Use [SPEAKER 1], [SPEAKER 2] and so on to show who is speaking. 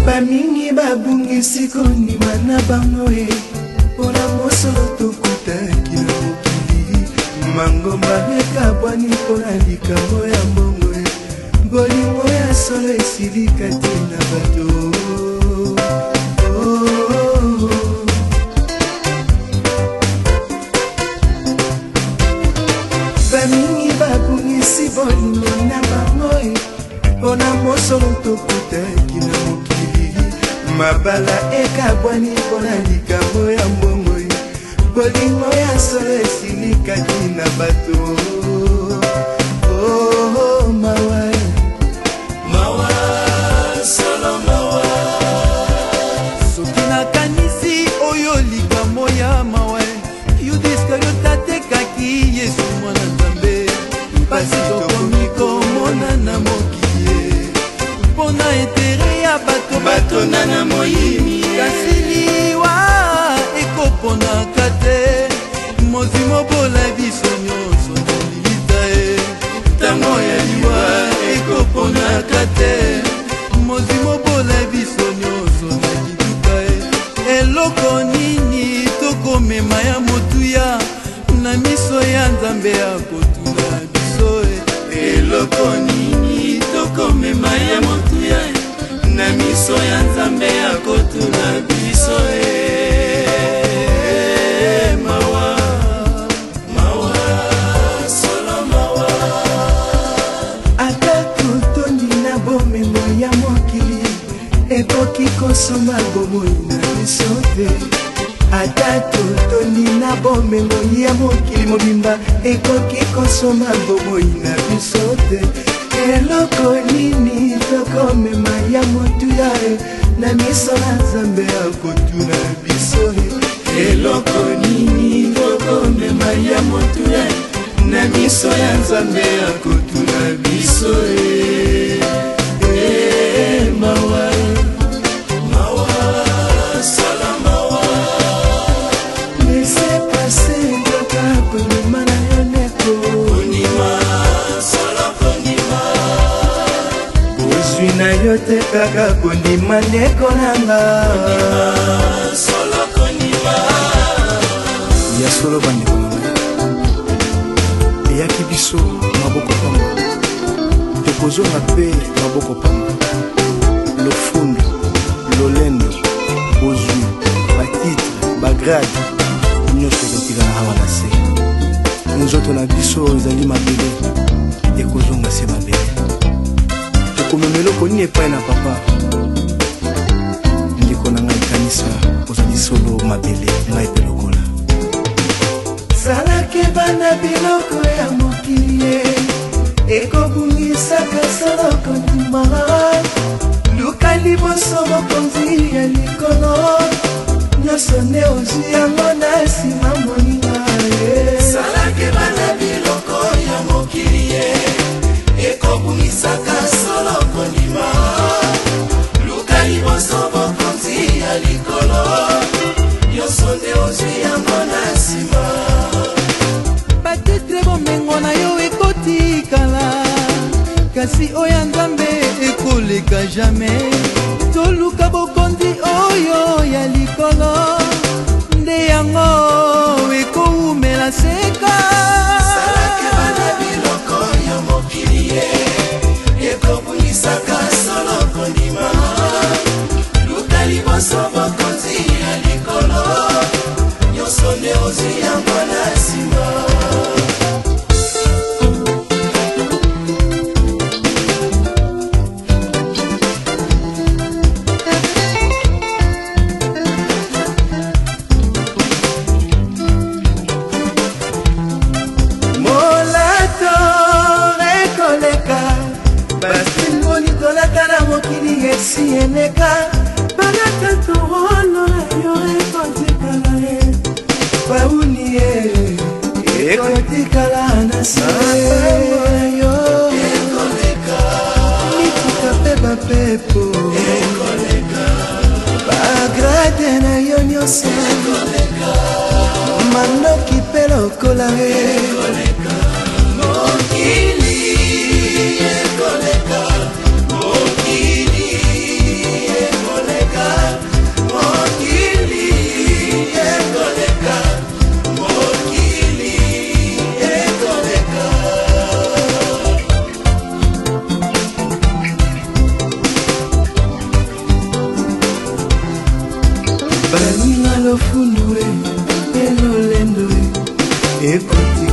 [SPEAKER 1] Bamingi babungisi kondima na bango e mpona mosolo tokutaki na mokili. Mangomba ekabwani mpona likambo ya mbongo e bolingo ya solo esili kati na bato. Oh. Bamingi babungisi bolingo na bango e mpona mosolo tokutaki na mokili. Mabala ekabwani mpona likambo ya mbongo e bolingo ya solo esili kati na bato. Oh, mawa
[SPEAKER 2] mawa solo mawa.
[SPEAKER 3] Soki nakanisi oyo likambo ya mawa, Yuda Iskariota atekaki Yesu mwana Nzambe. Mpasi tokomi komona na mokili mpona intérêt ya bato
[SPEAKER 2] batonda na moyimi.
[SPEAKER 3] Kasi liwa ekoponaka te, mozwi mobola biso nyonso na lilita ye. Ntango ya liwa ekoponaka te, mozwi mobola biso nyonso na lilita ye. Eloko nini tokomema ya motuya na miso ya Nzambe akotuna biso e.
[SPEAKER 2] Eloko nini tokomema ya motuya na miso ya Nzambe akotuna biso e. Mawa mawa solo mawa.
[SPEAKER 1] Ata totondi na bomengo ya mokili, ekoki kosomba bomoi na biso te. Ata totondi na bomengo ya mokili mobimba, ekoki kosomba bomoi na biso te. Eloko nini tokomema ya motuya e na miso na Nzambe akotuna biso e.
[SPEAKER 2] Eloko nini tokomema ya motuya na miso ya Nzambe akotuna biso e. E, mawa mawa solo mawa.
[SPEAKER 1] Laissez-passer kaka kondima na yo ndeko.
[SPEAKER 2] Kondima solo kondima.
[SPEAKER 1] Bozwi na yo te kaka kondima ndeko nanga.
[SPEAKER 2] Solo kondima.
[SPEAKER 4] Ya solo bandeko na ngai, eyaki biso maboko pamba, tokozonga mpe maboko pamba. Lofundu, lolendo, bozwi, batitre, bagrade, nyonso ekotikala awa na se. Nzoto na biso ezali mabele, ekozonga se mabele. Tokomema eloko nini epai na papa? Ndeko na ngai, kanisa ozali solo mabele, ngai mpe lokola.
[SPEAKER 1] Salakeba na biloko ya mokili ye, ekobungisaka solo kondima. Luka liboso mokonzi ya likolo, nyonso nde ozwi yango na nsima moninga ye.
[SPEAKER 2] Salakeba na biloko ya mokili ye, ekobungisaka solo kondima. Luka liboso bokonzi ya likolo, nyonso nde ozwi yango na nsima.
[SPEAKER 3] Batitre bomengo na yo ekotikala, kasi oyo ya Nzambe ekoleka jamais. Toluka bokonzi oyo ya likolo, nde yango ekowumela seka.
[SPEAKER 2] Salakeba na biloko ya mokili ye, ekobungisaka solo kondima. Luka liboso bokonzi ya likolo, nyonso nde ozwi yango na nsima.
[SPEAKER 1] Molato ekoleka, basimboli tolata na mokili esi eleka. Balata torono na yo ekotikala ye, pauni ye ekotikala na se na yo. Mituka mpe bapepo, bagrade na yo nyonso, mandoki mpe lokola ye.
[SPEAKER 2] Mokili ekoleka, mokili ekoleka.
[SPEAKER 1] Lofundu e, mpe lolendo e.